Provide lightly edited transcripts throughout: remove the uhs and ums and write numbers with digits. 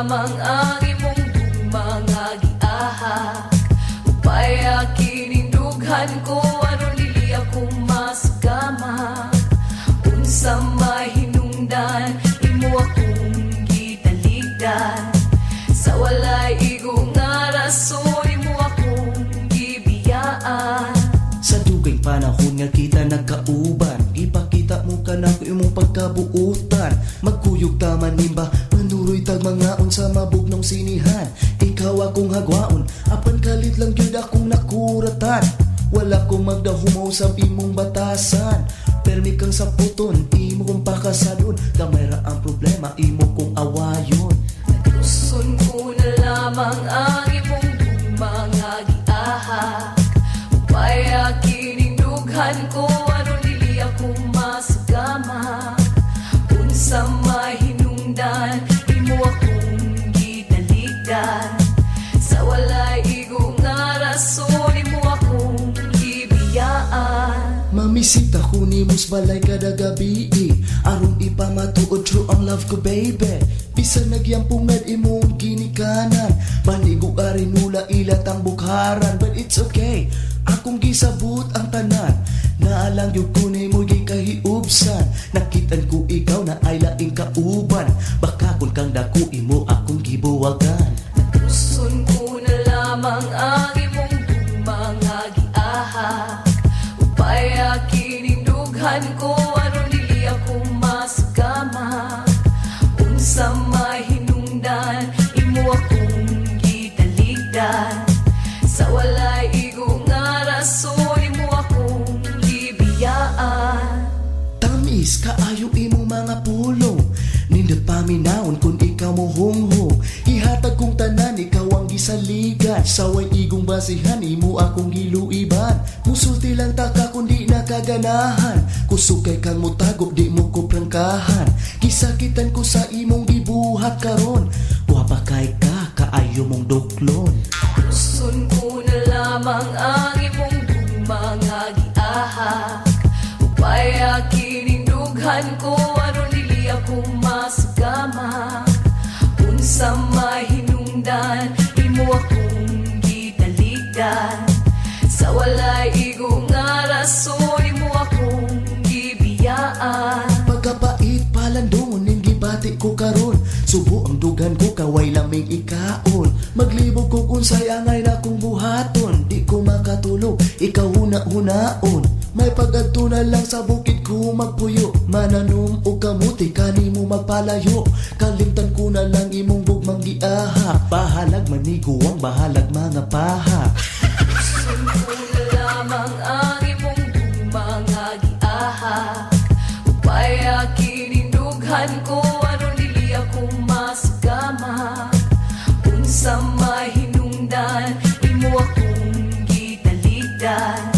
lamang ang imong gugma nga giahak. Upaya kining dughan ko aron dili ako masugama. Unsa mahinungdan imo akong gitaligdan. Sa walay igo nga rason imo akong gibiyaan. Sa dugay panahon nga kita nagkauban, ipakita mo ka na imong pagkabuutan. Magkuyog taman nimba, manuroy tag mangaon sa mabugnong sinihan. Ikaw akong hagwaon, apan kalit lang gyud akong nakuratan. Wala ko magdahumaw sa imong batasan. Permi kang saputon, imo kong pakasadon. Gamay ra ang problema, imo kong awayon. Tuson ko na lamang ang imong gugma nga giahak. Upaya kining dughan ko aron dili ako masugama. Unsa mahinungdan imo akong gitaligdan. Sa walay igo nga rason imo akong gibiyaan. Mamisita ko nimo sa balay kada gabi, aron ipamatuod true ang love ko, baby. Bisan nagyampungad imong ginikanan, Panigo arinula ilat ang bukharan. But it's okay, akong gisabot ang tanan. Naalang yung ko nimo gikahiubsan. Nakitan ko ikaw na ay laing kauban. Baka kung kang dako imo akong gibuwagan. Tuson ko na lamang ang imong gugma nga giahak. Upaya kining dughan ko aron dili ako masugama. Unsa mahinungdan imo akong gitaligdan. Sa walay igo nga rason imo akong gibiyaan. Tamis kaayo imong mga pulong. Nindot paminawon kung ikaw mo hunghong. Ihatag kong tanan, ikaw ang gisaligan. Saway igong basihan, imo akong giluiban. Musulti lang taka kung di nakaganahan. Kusog kay kang mutago, di mo ko prangkahan. Gisakitan ko sa imong gibuhat karon. Guwapa kay ka, kaayo mong duklon. Tuson ko na lamang ang imong gugma nga giahak. Upaya kining dughan ko aron dili ako masugama. Unsa mahinungdan imo akong gitaligdan. Sa walay igo nga rason imo akong gibiyaan. Pagkapait palandong ning gibati ko karon. Subo ang dugan ko kaway lamig ikaon. Maglibog ko unsay angay na kong buhaton. Di ko makatulog, ikaw huna-hunaon. May pag-adto na lang sa bukid ko magpuyo. Mananom og kamuti kanimo magpalayo. Kalimtan ko na lang imong gugmang giaha. Bahalag maniguang, bahalag mga paha. Tuson ko na lamang ang imong gugma nga giahak. Upaya kining dughan ko aron dili ako masugama. Unsa mahinungdan imo akong gitaligdan.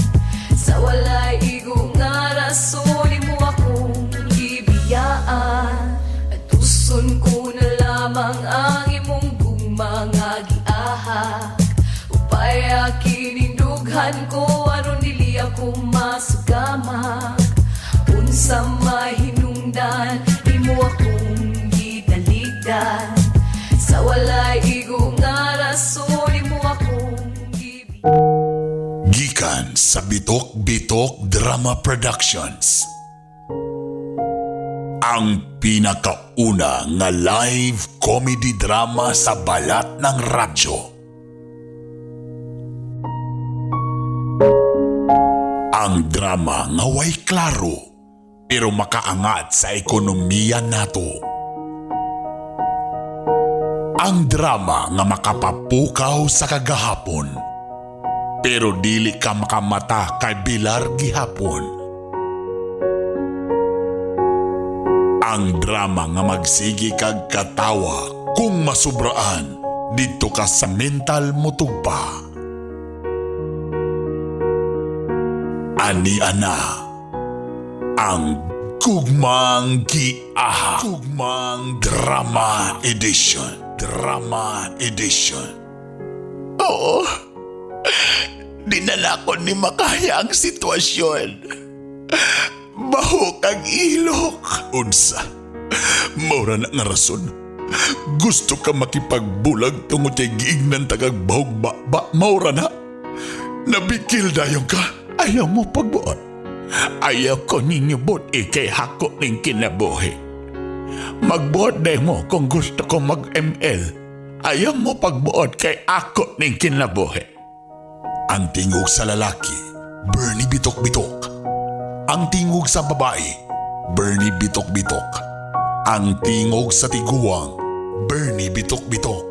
Sa walay igo nga rason imo akong gibiyaan. Tuson ko na lamang ang imong gugma nga giahak. Upaya kining dughan ko aron dili ako masugama. Unsa mahinungdan imo akong gitaligdan. Sa walay igo nga rason imo akong gibiyaan. Gikan sa Bitok Bitok Drama Productions. Ang pinakauna nga live comedy drama sa balat ng radyo. Ang drama nga way klaro pero makaangat sa ekonomiya nato. Ang drama nga makapapukaw sa kagahapon pero dili ka makamata kay Bilar gihapon. Ang drama nga magsigi kag katawa kung masubraan didto ka sa mental motugpa. Ani ana ang Gugmang Giaha. Gugmang Drama Edition. Drama Edition. Oo. Dinala ko ni makaya ang sitwasyon. Bahok ang ilok. Unsa. Maura na nga rason. Gusto ka makipagbulag tungod kay giignan tagag bahog ba, ba maura na. Nabikil dayon ka. Ayaw mo pagbuot. Ayaw ko ninyo but ikay hako ning kinabuhi. Magbuot day mo kung gusto ko mag-ML. Ayaw mo pagbuot kay ako ning kinabuhi. Ang tingog sa lalaki, Bernie Bitok-Bitok. Ang tingog sa babae, Bernie Bitok-Bitok. Ang tingog sa tiguang, Bernie Bitok-Bitok.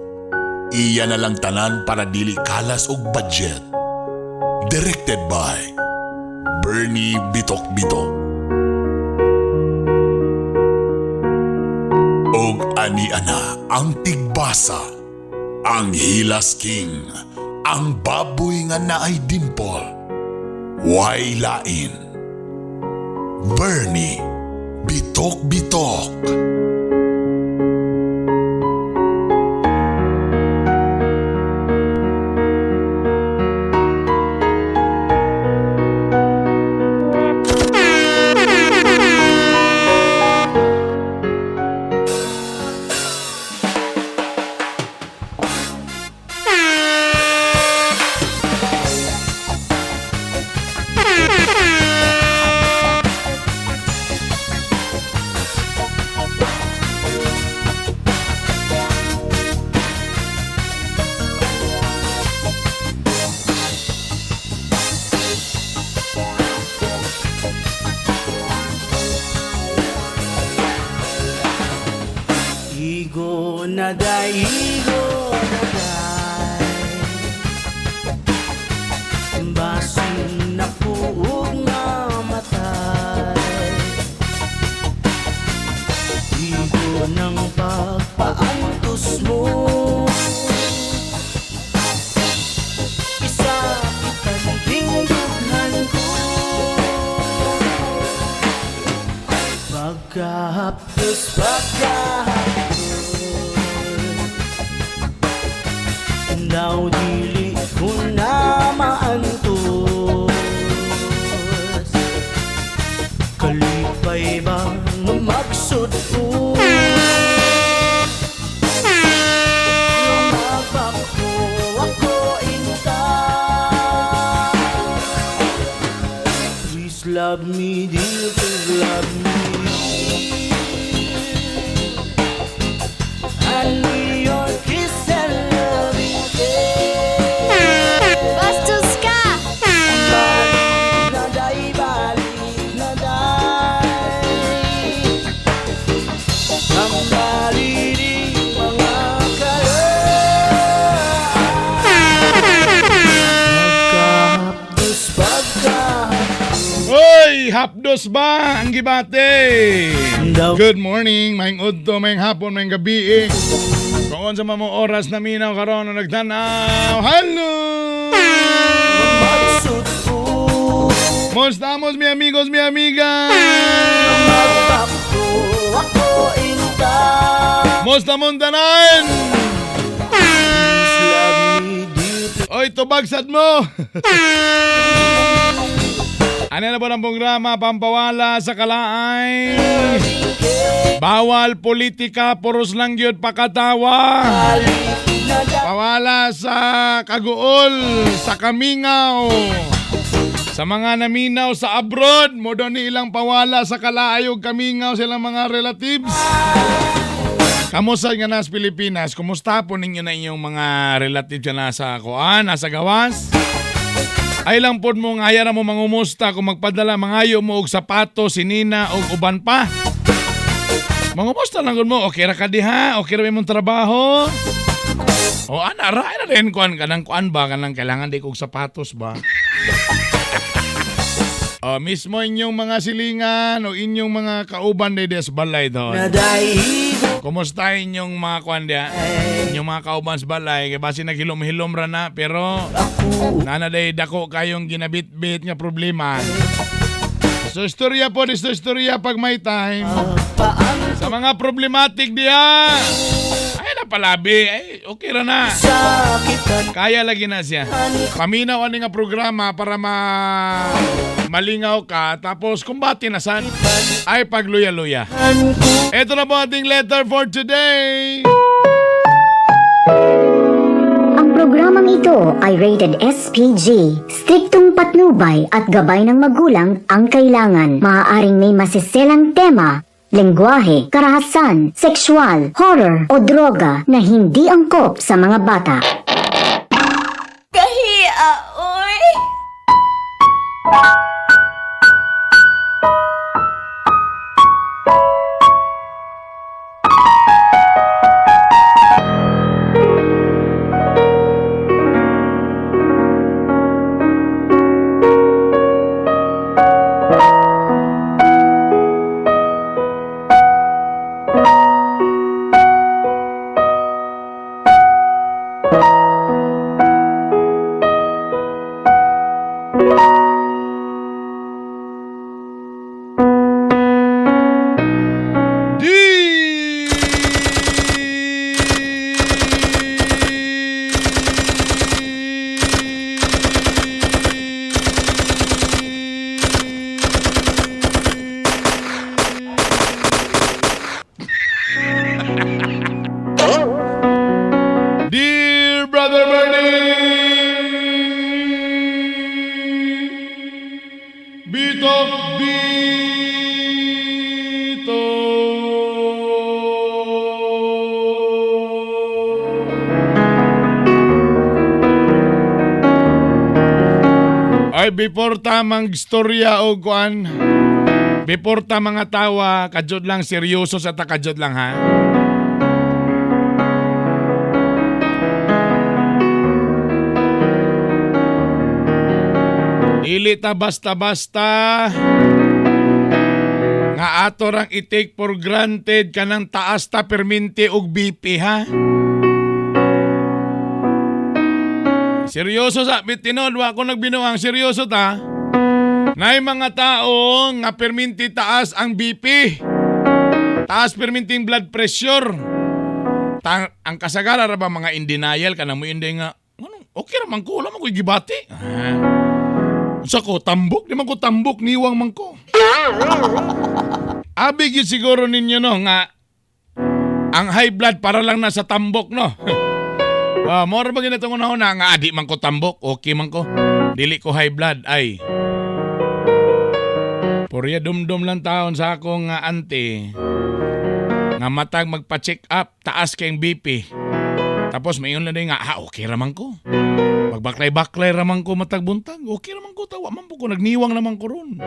Iya na lang tanan para dili kalas og budget. Directed by Bernie Bitok-Bitok. Og ani-ana ang tigbasa, ang Hilas King, ang baboy nga naay dimple, way lain. Bernie Bitok Bitok. Igo na day, igo na day. Basin na puog nga matay. Igo ng pagpaantos mo. Isa kitang dughan ko. Pagkahapdos, pagkahapdos, daw dili ko na maantos. Kalipay ba nga magsud-o? Magbako ako inta. Please love me, dear, please love me. I need your kiss and loving care. Bastos ka! Balik na day, balik na day. Ang baliling mga kalan. Pagkahapdos, pagkahapdos. Hoy, hapdos ba ang gibate? Daw. Good morning, maayong udto, maayong hapon, maayong gabi eh. Kung unsa man mo oras na minaw karon na nagtanaw. Hello! Magsud-o. ¿Cómo estamos, mi amigos, mi amiga? Magbako ako inta. Musta montanan? Please love me deep. Oy, tubagsad mo! Ano na po ng programa Pampawala sa Kalaay? Bawal politika, puros lang yun pakatawa. Balik na day. Pawala sa kaguol, sa kamingaw. Sa mga naminaw sa abroad, mo doon ni ilang pawala sa kalaayog kamingaw silang mga relatives. Kamusta nga nas Pilipinas? Kumusta po ninyo na inyong mga relatives na nasa kuan, nasa gawas? Ay lang pod mo nga mo mangumusta kung magpadala mangayo mo og sapato, sinina og uban pa. Mangumusta lang gud mo, okay ra ka diha, okay ra ba imong trabaho? O ana ra na rin kuan kanang kuan ba kanang kailangan di kog sapatos ba. O mismo inyong mga silingan o inyong mga kauban di sa balay doon. Na day, igo. Kumusta inyong mga kuan diya? Inyong mga kauban sa balay kay basi naghilom-hilom ra na pero Ako nana day dako kayong ginabitbit nga problema. So istorya po, isto istorya pag may time. paantos Sa mga problematic diya. Ay na palabi, ay okay ra na. sa kitan. Kaya lagi na siya. Paminaw ani nga programa para ma malingaw ka tapos kumbati na san ay pagluya-luya. Ko Ito na po ating letter for today. ito ay rated SPG. Striktong patnubay at gabay ng magulang ang kailangan. Maaaring may masiselang tema, lengguwahe, karahasan, sexual, horror o droga na hindi angkop sa mga bata. Kahia, oy! Dear Brother Bernie! Bitok Bito! Ay, before tamang istorya o kuan, before ta mga tawa, kadyot lang, seryoso sa ta kadyot lang ha. Dili ta basta-basta nga ato rang i-take for granted kanang taas ta perminti og BP ha. Seryoso sa bitinod wa ko nagbinuang seryoso ta. Nay mga tao nga perminti taas ang BP. Taas perminting blood pressure. Ang kasagara ra ba mga in denial kanang mo hindi nga ano, okay ra man ko wala man ko'y gibati. Ah. Unsa ko tambok di man ko tambok niwang man ko. Abi gyud siguro ninyo no nga ang high blood para lang nasa tambok no. Ah, mora ba ginatong una nga adi man ko tambok, okay man ko. Dili ko high blood ay. Purya dumdum lang taon sa akong nga auntie nga matag magpa-check up taas kay BP. Tapos mayon lang din nga ah, okay ra man ko. Magbaklay-baklay ra man ko matag buntag, okay ra man ko tawa man po ko nagniwang naman ko ron.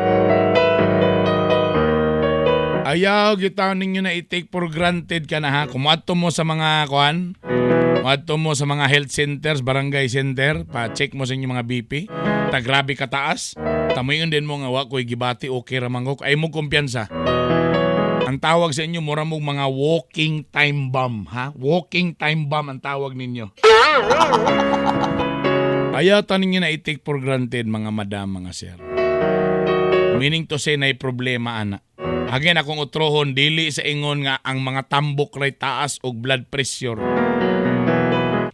Ayaw gitaw ninyo na i-take for granted ka na ha. Kung moadto mo sa mga kuan, moadto mo sa mga health centers, barangay center, pa-check mo sa inyong mga BP. Ta grabe ka taas. Tamuyon din mo nga wa ko'y gibati, okay ra man ko. Ay mo kumpiyansa. Ang tawag sa inyo mura mong mga walking time bomb, ha? Walking time bomb ang tawag ninyo. Ayaw ta ninyo na i-take for granted mga madam, mga sir. Meaning to say na problema ana. Again akong utrohon dili sa ingon nga ang mga tambok ray taas og blood pressure.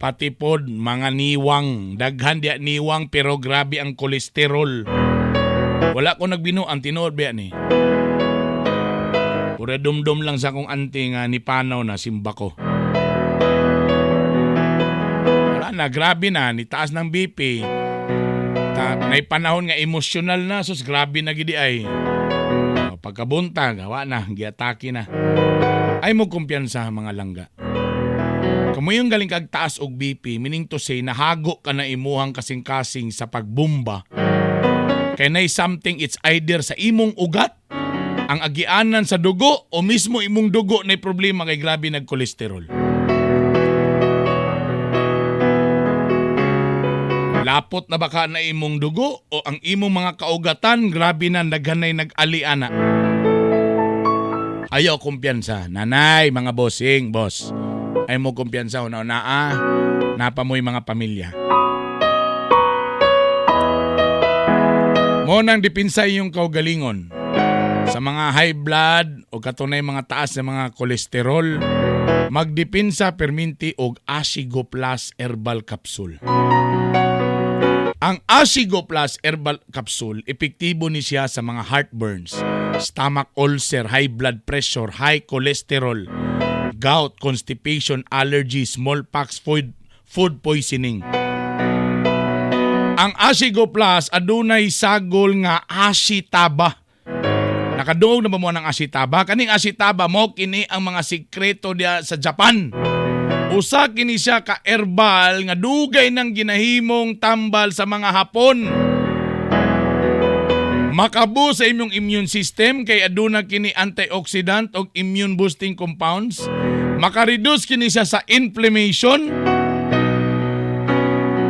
Pati pod mga niwang, daghan diya niwang pero grabe ang kolesterol. Wala ko nagbino ang tinuod biya ni. Pura dumdum lang sa akong auntie nga ni panaw na simba ko. Wala na, grabe na, ni taas ng BP. Ta, nay panahon nga emosyonal na, sus grabe na gidi ay. Oh, pagkabuntag, hawa na, giatake na. Ay mo kumpiyansa mga langga. Kamu yung galing kag taas og BP, meaning to say, nahago ka na imuhang kasing-kasing sa pagbumba. Kay nay something it's either sa imong ugat, ang agianan sa dugo, o mismo imong dugo na problema kay grabe nagkolesterol. Lapot na baka na imong dugo o ang imong mga kaugatan, grabe na naghanay nag-aliana. Ayaw kumpiyansa. Nanay, mga bossing, boss. Ay mo kumpiyansa, una-una ah. Napa mo'y mga pamilya. Mo nang dipinsa iyong kaugalingon. Sa mga high blood o katunay mga taas na mga kolesterol, magdipinsa perminti og Asigo Plus Herbal Capsule. Ang Asigo Plus Herbal Capsule, epektibo ni siya sa mga heartburns, stomach ulcer, high blood pressure, high cholesterol, gout, constipation, allergy, smallpox, food poisoning. Ang Asigo Plus adunay sagol nga Ashitaba. Nakaduog na ba mo ng Ashitaba? Kaning Ashitaba mo kini ang mga sikreto diya sa Japan. Usa kini siya ka herbal nga dugay nang ginahimong tambal sa mga Hapon. Makabu sa inyong immune system kay aduna kini antioxidant og immune boosting compounds. Makareduce kini siya sa inflammation.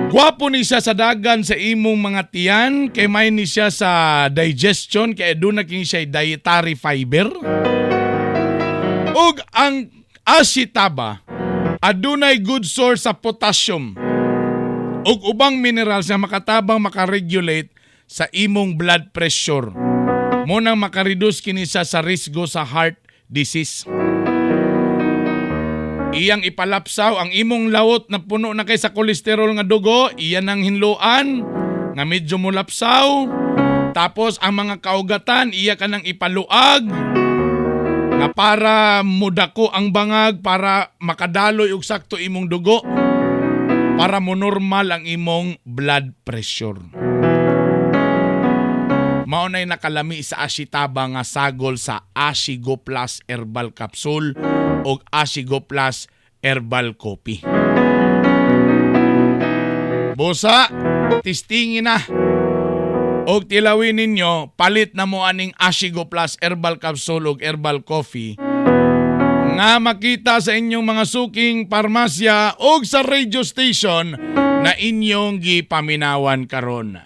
Gwapo ni siya sa dagan sa imong mga tiyan kay may ni siya sa digestion kay aduna kini siya dietary fiber. Ug ang Ashitaba adunay good source sa potassium ug ubang minerals nga makatabang makaregulate sa imong blood pressure. Mo nang makareduce kini siya sa risgo sa heart disease. Iyang ipalapsaw ang imong lawot na puno na kay sa kolesterol nga dugo, iyan ang hinloan nga medyo mulapsaw. Tapos ang mga kaugatan iya ka nang ipaluag nga para mudako ang bangag, para makadaloy og sakto imong dugo, para mo normal ang imong blood pressure. Mao nay nakalami sa Ashitaba nga sagol sa Ashigo Plus Herbal Capsule og Ashigo Plus Herbal Coffee. Busa, tistingin na. Og tilawin ninyo, palit na mo aning Ashigo Plus Herbal Capsule og Herbal Coffee nga makita sa inyong mga suking parmasya og sa radio station na inyong gipaminawan karon.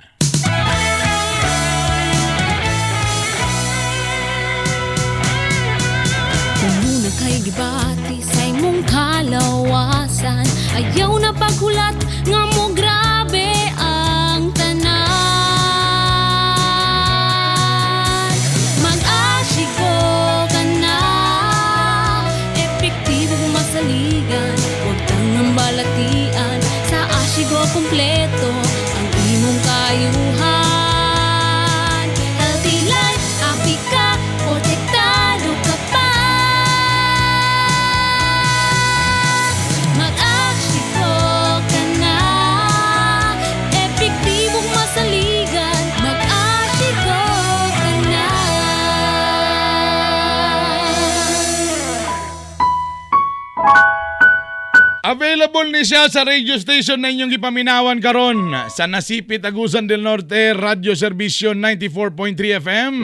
Kung kay gibati sa imong kalawasan, ayaw na paghulat nga mo grabe ang tanan. Mag-asigo ka na, epektibo masaligan, huwag kang balatian. Sa Asigo kompleto ang imong kayuhan. Healthy life, happy ka, protektado ka pa. Mag-asigo ka na, epektibong masaligan. Mag-asigo ka na. Available ni siya sa radio station na inyong gipaminawan karon sa Nasipit, Agusan del Norte, Radyo Serbisyo 94.3 FM.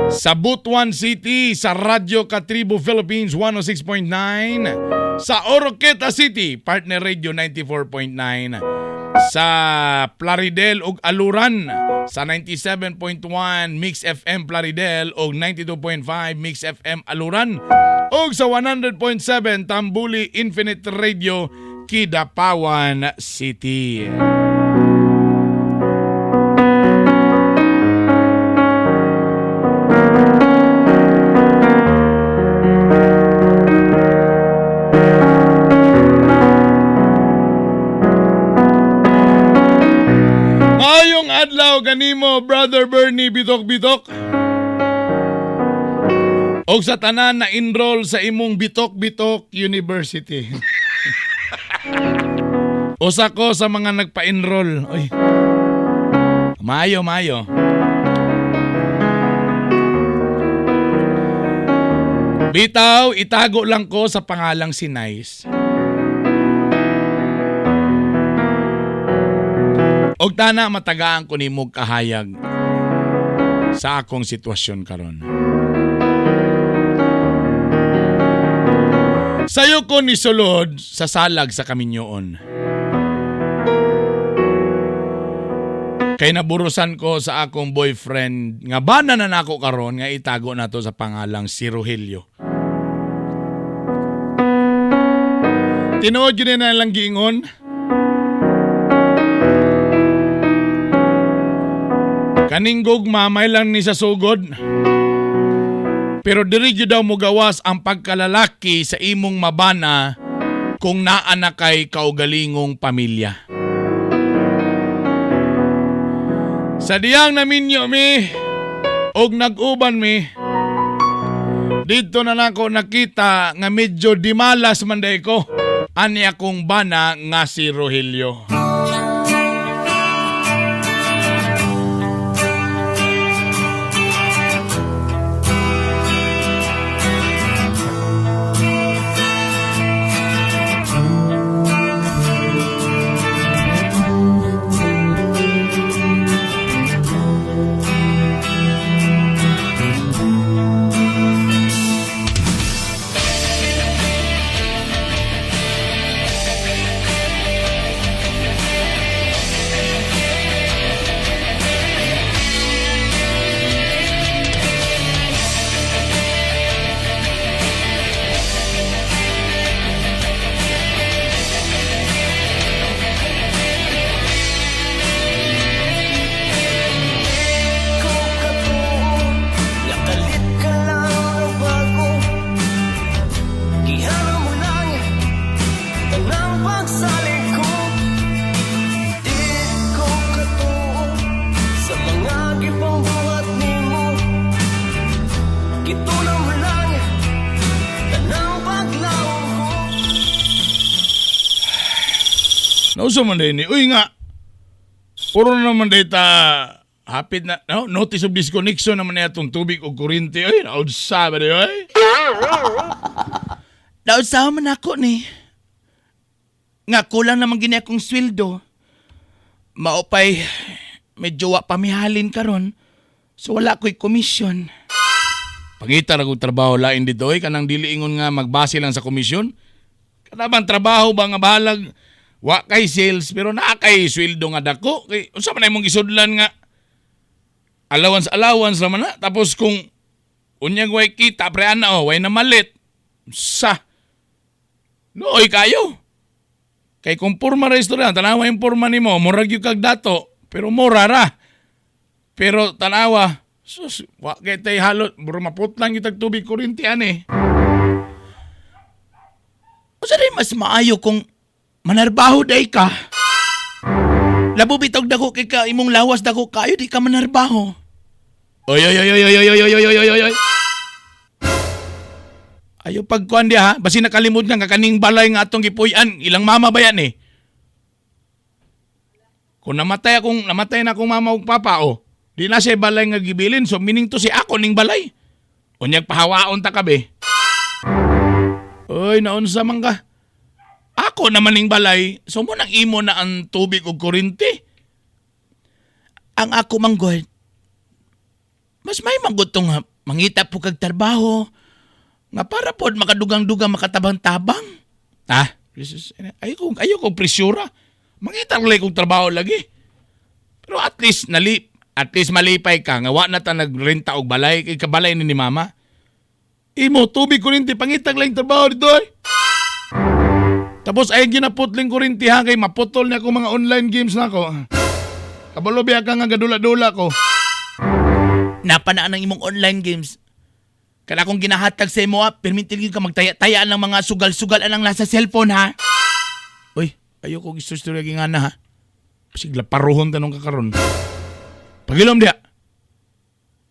Sa Butuan City, sa Radyo Katribo Philippines 106.9. Sa Oroqueta City, Partner Radio 94.9. Sa Plaridel ug Aluran sa 97.1 Mix FM Plaridel ug 92.5 Mix FM Aluran ug sa 100.7 Tambuli Infinite Radio Kidapawan City. Ngayong adlaw kanimo, Brother Bernie Bitok Bitok. Og sa tanan na enroll sa imong Bitok Bitok University. Usa ko sa mga nagpa-enroll. Oy. Mayo, mayo. Bitaw, itago lang ko sa pangalang si Nice. Og tana matagaan ko nimo kahayag sa akong sitwasyon karon. Sayo ko ni sulod sa salag sa kaminyoon. Kay naburusan ko sa akong boyfriend nga bana na nako karon nga itago nato sa pangalang si Rogelio. Tinuod yun na lang giingon. Kaning gugma may lang ni sa sugod. Pero diri gyud daw mogawas ang pagkalalaki sa imong mabana kung naa na kay kaugalingong pamilya. Sa diyang naminyo mi og nag-uban mi, didto na nako nakita nga medyo dimalas man day ko ani akong bana nga si Rogelio. Nausa man din ni. Uy nga. Puro naman data hapit na no, notice of disconnection naman na itong tubig o kuryente. Uy, naunsa ba di oy? Nausawa man ako ni. Nga kulang naman gini akong sweldo. Maupay, medyo wa pamihalin karon. So wala ko'y komisyon. Pangita ra kog trabaho lain dito oy, kanang dili ingon nga magbase lang sa komisyon. Kanabang trabaho ba nga bahalag wa kay sales pero naa kay sweldo nga dako kay unsa man imong gisudlan nga allowance allowance raman na tapos kung unyag way kita pre ana oh way namalit sa nooy kayo kay kung porma ra istorya tanawa yung porma nimo murag gyud kag dato pero mura ra pero tanawa sus wa kay tay halot mura maputlang gyud tag tubig kuryente ani. Usa rin mas maayo kung manarbaho day ka. Labo bitog dako kay ka imong lawas dako kayo di ka manarbaho. Oy oy oy oy oy oy oy oy oy oy oy. Ayo pagkuan diha ha, basi nakalimot nga kaning balay nga atong gipuy-an, ilang mama ba yan eh? Kung namatay akong namatay na akong mama ug papa oh, di na siya balay nga gibilin, so meaning to si ako ning balay. Unyag pahawaon ta kabe. Oy, naunsa man ka? Ako naman ning balay, so mo nang imo na ang tubig ug kuryente. Ang ako manggod, mas may manggod tong ha, mangita po kag trabaho nga para pod makadugang-dugang makatabang-tabang. Ah, ayoko, ayoko presyura. Mangita ko lang kong trabaho lagi. Pero at least nali, at least malipay ka nga wa na ta nagrenta og balay kay kabalay ni ni mama. Imo tubig kuryente pangitag lang trabaho dito ay. Tapos ay ginaputling kuryente ha kay maputol na ako mga online games na ako. Kabalo biya ka nga gadula-dula ko. Napanaan ang imong online games. Kada akong ginahatag sa imo, ah, permintil gyud ka magtaya-taya ng mga sugal-sugal anang nasa cellphone ha. Uy, ayoko istorya nga na ha. Sigla paruhon tanong kakaron. Pagilom diha.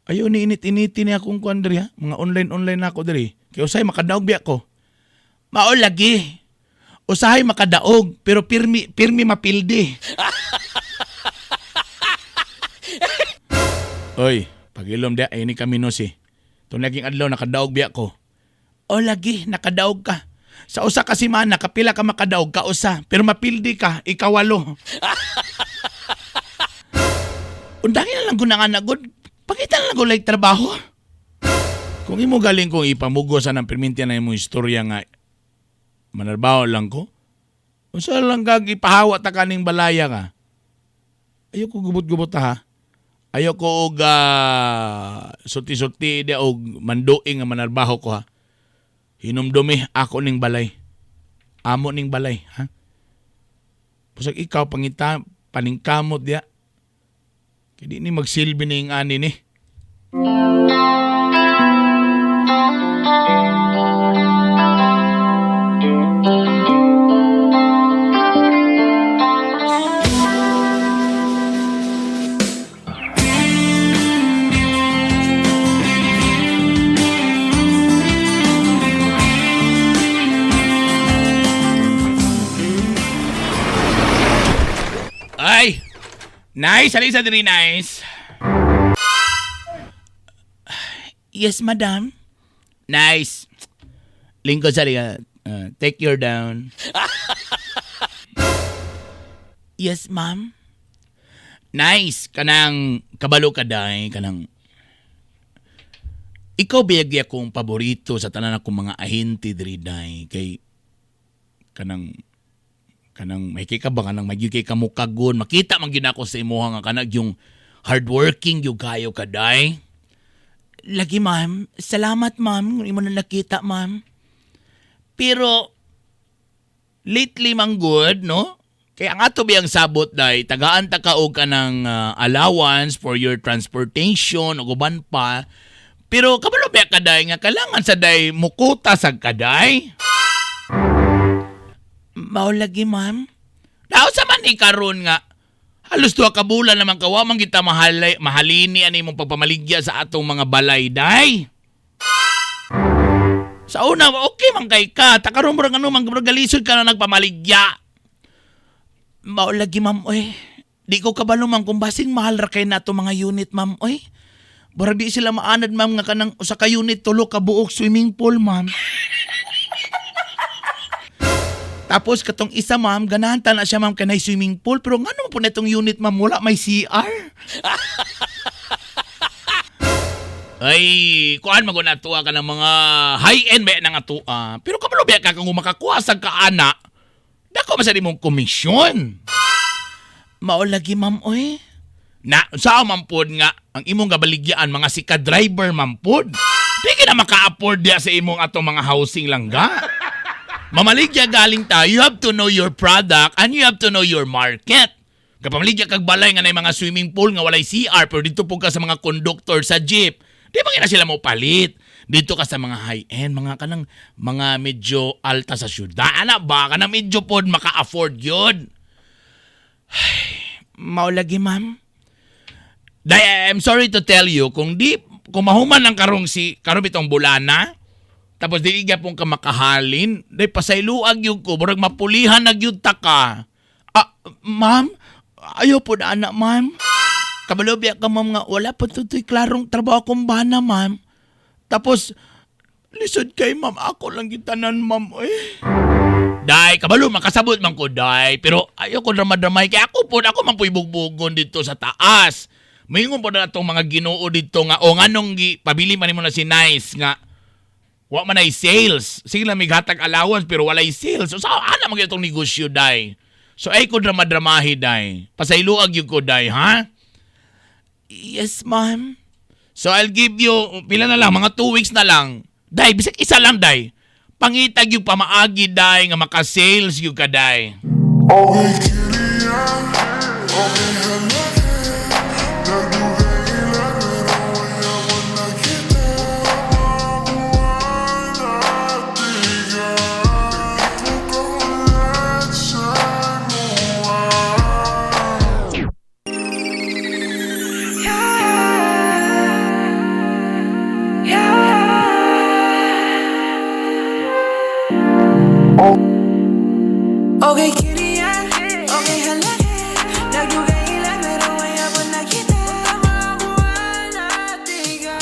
Ayo ni init-initi ni akong kuan diri ha. Mga online-online na ako diri. Kay usay makadaog biya ko. Mao lagi. Usahay makadaog pero pirmi pirmi mapildi. Oy, pagilom diha ay ni kami no si. Tunay adlaw nakadaog biya ko. O lagi nakadaog ka. Sa usa ka semana kapila ka makadaog ka usa pero mapildi ka ikawalo. Undangin na lang ko na nga nagod. Pakita na lang ko like trabaho. Kung imo galing kong ipamugo sa nang perminti na imong istorya nga manarbaho lang ko. Unsa lang kag ipahawa ta kaning balaya ka? Ayoko gubot-gubot ta ha. Ayoko og sulti-sulti di og manduing nga manarbaho ko ha. Hinumdumi ako ning balay. Amo ning balay ha. Pusag ikaw pangita paningkamot diya. Kay di ni magsilbi ning ani ni. Ay! Nice! Alisa diri, nice! Yes, madam. Nice! Lingkod sa liga. Take your down. Yes, ma'am. Nice! Kanang kabalo ka day, kanang ikaw biyagi akong paborito sa tanan akong mga ahente diri day kay kanang kanang may kay ka ba kanang may kay kamukagon makita man gyud ako sa imuha nga kanag yung hardworking yung kayo ka day. Lagi, ma'am. Salamat, ma'am. Kung imo na nakita, ma'am. Pero lately man good, no? Kaya ang ato biyang sabot day, tagaan ta ka og kanang allowance for your transportation ug uban pa. Pero kabalo biya ka day nga kailangan sa day mukuta sa kaday. Mao lagi, ma'am. Daw sa man ni karon nga halos duha ka bulan naman ka wa man kita mahalay, mahalini ani imong pagpamaligya sa atong mga balay day. Sa una okay man kay ka, ta karon murag ano man murag galisod ka na nagpamaligya. Mao lagi, ma'am, oy. Di ko kabalo, ma'am, kung basing mahal ra kay nato mga unit, ma'am, oy. Burag di sila maanad, ma'am, nga kanang usa ka unit tulo ka buok swimming pool, ma'am. Tapos katong isa, ma'am, ganahan ta na siya, ma'am, kanay swimming pool, pero ngano man po na itong unit, ma'am, wala may CR. Ay, kuan man na tuwa ka ng mga high-end ba nga tuwa. Pero kabalo ba ka kung makakuha sa kaana, dako man sa imong komisyon. Mao lagi, ma'am, oy. Na, sa man pod nga ang imong gabaligyaan mga sika driver man pod. Di ka na maka-afford diya sa imong atong mga housing lang ga. Mamaligya galing ta, you have to know your product and you have to know your market. Kapag maligya kag balay nga na mga swimming pool nga walay CR pero dito po ka sa mga conductor sa jeep, di ba na sila mo palit? Dito ka sa mga high-end, mga kanang mga medyo alta sa syudad. Ana ba? Kanang medyo pod maka-afford yun. Mao lagi, ma'am. Day, I'm sorry to tell you, kung mahuman ang karong si, karong bitong bulana, tapos dili gyapon ka makahalin, day pasayloag gyud ko, murag mapulihan na gyud ta ka. Ah, ma'am, ayaw po na anak, ma'am. Kabalo biya ka, ma'am, nga wala pa tutoy klarong trabaho akong bana, ma'am. Tapos, lisod kay ma'am, ako lang gitanan, ma'am, eh. Day, kabalo, makasabot man ko, day. Pero ayaw ko drama-dramay. Kaya ako po, ako man po'y bugbugon dito sa taas. Mayingon po na itong mga ginoo dito nga, o nga nung gi, pabili man nimo na si Nice nga, wa man ay sales. Sige lang, may hatag allowance pero walay sales. So, sa ana man itong negosyo, day. So, ay ko drama-dramahi, day. Pasayloag gyud ko, day, ha? Yes, ma'am. So, I'll give you, pila na lang, mga 2 weeks na lang. Day, bisag isa lang, day. Pangitag yung pamaagi, day, nga maka-sales yung ka, day. Okay, kitty, okay, halaki. Nagdugay ilan, pero ayaw na kita. Mabuhay at tiga. Ikaw sa mua. Okay, kitty, yeah. Okay, halaki. Nagdugay ilan, pero ayaw mo na kita. Mabuhay at tiga.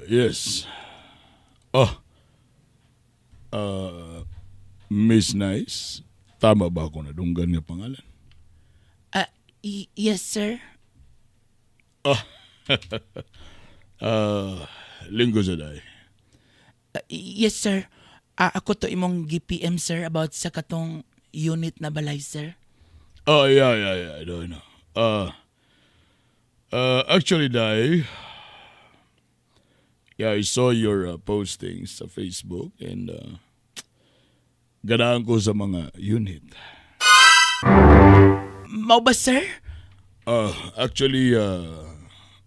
Yes. Oh. Miss Nice, tama ba ako nadunggan nga pangalan? Ah, yes, sir. Linggo sa day. Ah, yes, sir. Ah, ako to imong gi-PM, sir, about sa katong unit na balay, sir. Oh, yeah, I know, I know. Actually, Dai, yeah, I saw your postings sa Facebook and ganahan ko sa mga unit. Mao ba, sir? Actually,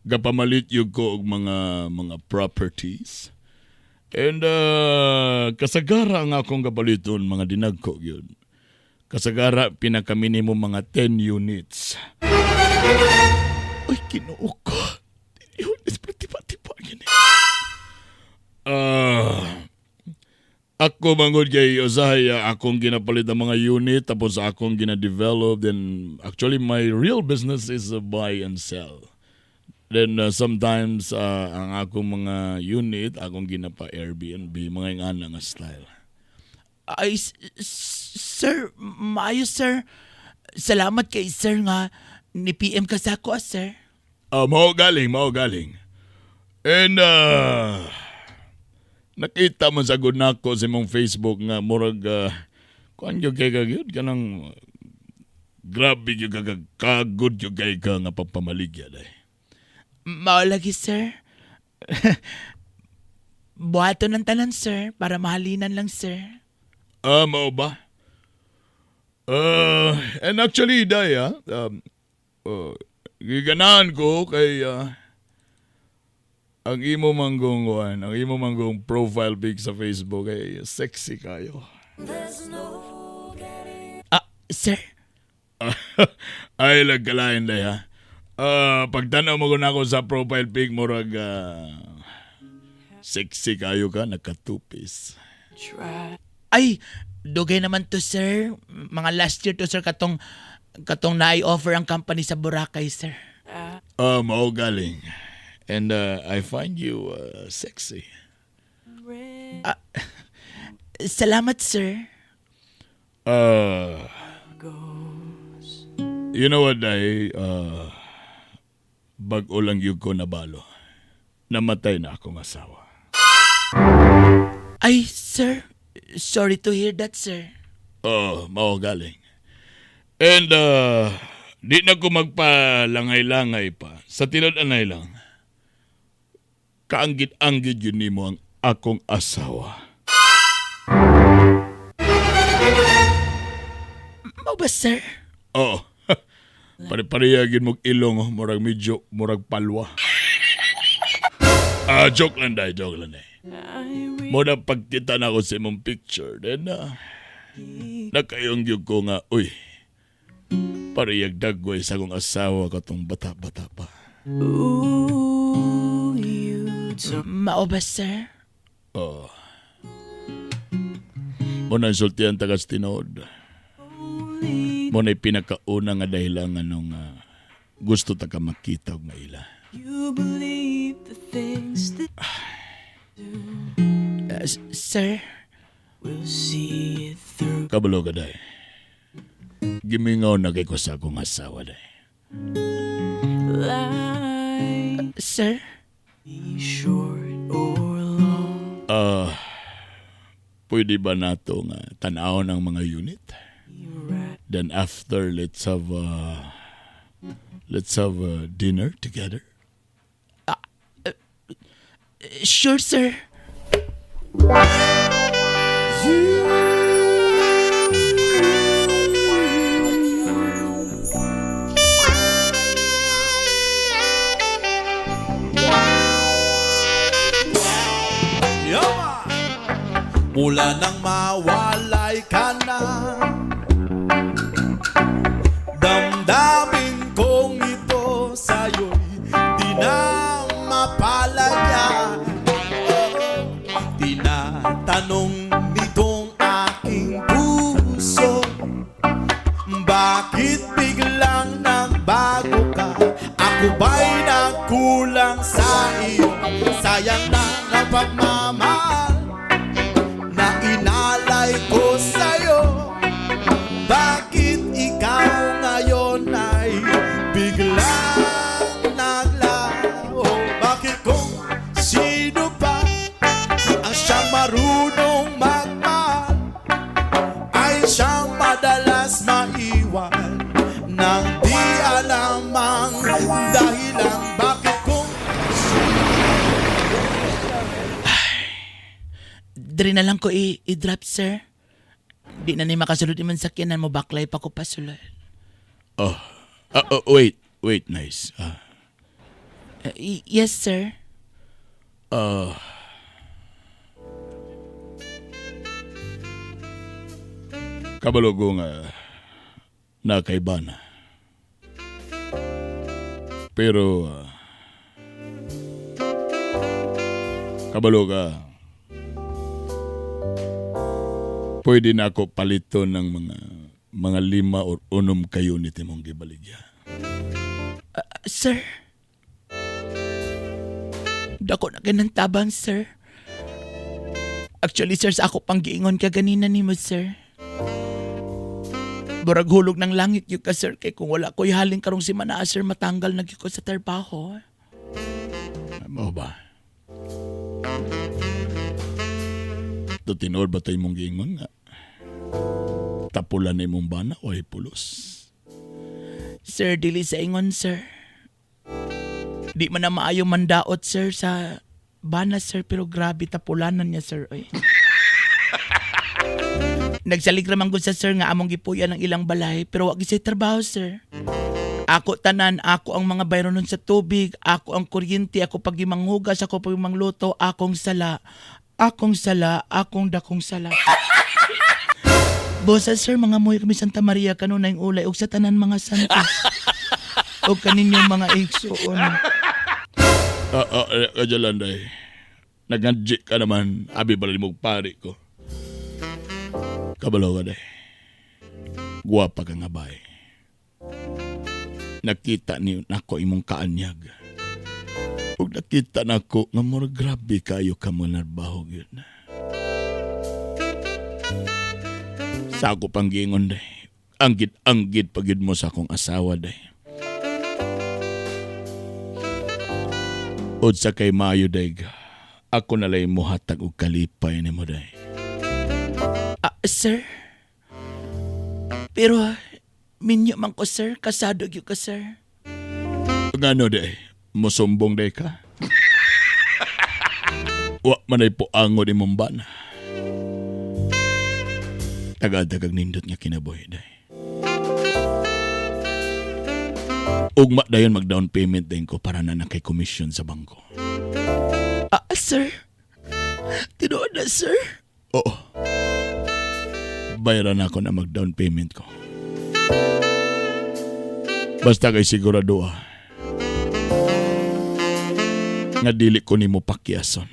gapamalit gyud ko og mga properties. And kasagara nga akong gapaliton mga dinagko yun. Kasagara pinaka-minimum mga 10 units. Uy, Ginoo ko. 10 units, pero tipa-tipa gini. Ah, ako mangod kay usahay akong ginapalit ang mga unit tapos akong gina-develop, then actually my real business is buy and sell. Then sometimes ang akong mga unit akong ginapa Airbnb, mga ingana nga style. Ay, sir, maayo, sir. Salamat kay sir nga ni PM ka sa ako, ah, sir. Ah, mao galing, mao galing. And nakita man sa gud nako sa imong Facebook nga murag kuan gyud kay ka gyud kanang grabe gyud ka kagod gyud kay ka nga pagpamaligya day. Mao lagi, sir. Buhaton ng tanan, sir, para mahalinan lang, sir. Ah, mao ba? And actually, day, ah, giganahan ko kay ang imo manggong kuan, ang imo manggong profile pic sa Facebook ay sexy kayo. Ah, sir. Ay, lagkalain day ha. Ah, pagtanaw mo ko na ako sa profile pic, murag sexy kayo ka, nakatupis. Ay, dugay naman to, sir. Mga last year to, sir, katong katong na-offer ang company sa Boracay, sir. Ah, mao galing. And I find you sexy. Salamat, sir. You know what, Day? Bag-o lang yun ko nabalo. Namatay na akong asawa. Ay, sir. Sorry to hear that, sir. Oh, mao galing. And di na ko magpalangay-langay pa. Sa tinud-anay lang. Kaanggid-anggid yun nimo ang akong asawa. Mao ba, sir? Oo. Pare-pareha gyud mog ilong, oh. Murag medyo, murag palwa. Ah, joke lang day, joke lang day. Mo na pagkita na ako sa imong picture, then nakayong gyud ko nga, uy, parehag dagway sa akong asawa katong bata-bata pa. Mao ba, sir? Oh. Mo na insultihan tagas tinuod. Mo na pinakauna nga dahilan nga nung gusto ta ka makita og maila. Sir? Kabalo ka day. Gimingaw na kay ko sa akong asawa day. Sir? Ah, pwede ba nato nga tan-awon ang mga unit? Then after let's have a dinner together. Sure, sir. Yama! Mula nang mawalay ka na, damdamin kong ito sa'yo'y di na mapalaya. Tinatanong nitong aking puso, bakit biglang nagbago ka? Ako ba'y nagkulang sa iyo? Sayang na ang pagmamahal na inalay ko sa'yo. Bakit ikaw ngayon ay biglang naglaho? Bakit kung sino pa ang siyang marunong magmahal ay siyang madalas maiwan nang di alam ang dahilan? Bakit kung Diri na lang ko i-drop, sir. Di na ni makasulod iman sakyanan mo, baklay pa ko pasulod. Oh. Ah, oh, wait, wait, nice. Ah, Yes, sir. Kabalo ko nga nakaiba na. Pero kabalo ka, pwede na ako palito ng mga 5 or 6 ka unit imong gibaligya. Sir. Dako na kinang tabang, sir. Actually, sir, sa ako pang giingon ka ganina nimo, sir. Burag hulog ng langit yun ka, sir. Kay kung wala ko'y halin karong si Manaa, sir, matanggal na gyud ko sa trabaho. Mao ba? To tinuod ba ito imong giingon nga? Tapulan na imong bana o ay pulos? Sir, dili sa ingon, sir. Di man na maayo mandaot, sir, sa bana, sir, pero grabe tapulanan niya, sir. Oy. Nagsalig raman gud sa sir nga among gipuyan ang ilang balay, pero wa gyud say trabaho, sir. Ako tanan, ako ang mga bayronon sa tubig, ako ang kuryente, ako pagimanghugas, ako pagimangluto, akong sala, akong sala, akong dakong sala. Bosa sir, mga moy kami Santa Maria kanunay ulay og sa tanan mga santos. Og kaninyong mga igsuon. Kajalan day. Nagadji ka naman, abi bali mong pari ko. Kabalo ka day. Guwapa ka nga bay. Nakita ni nako imong kaanyag. Ug nakita nako nga murag grabe kayo ka mo narbahog yun. Sa ako pang giingon day. Anggid-anggid pagid mo sa akong asawa day. Unsa kay maayo day. Ako nalay mo hatag og kalipay nimo day. Ah, sir. Pero minyo man ko sir, kasado gyud ka sir. Ngano day? Mosumbong day ka? Wa man ay puangon imong bana. Tagadagag nindot nga kinabuhi day. Ugma dayon mag down payment din ko para na kay commission sa bangko. Ah, sir. Tinuod na, sir. Oo. Bayaran ako na mag down payment ko. Basta kay sigurado ah. Nga dili ko nimo pakiason.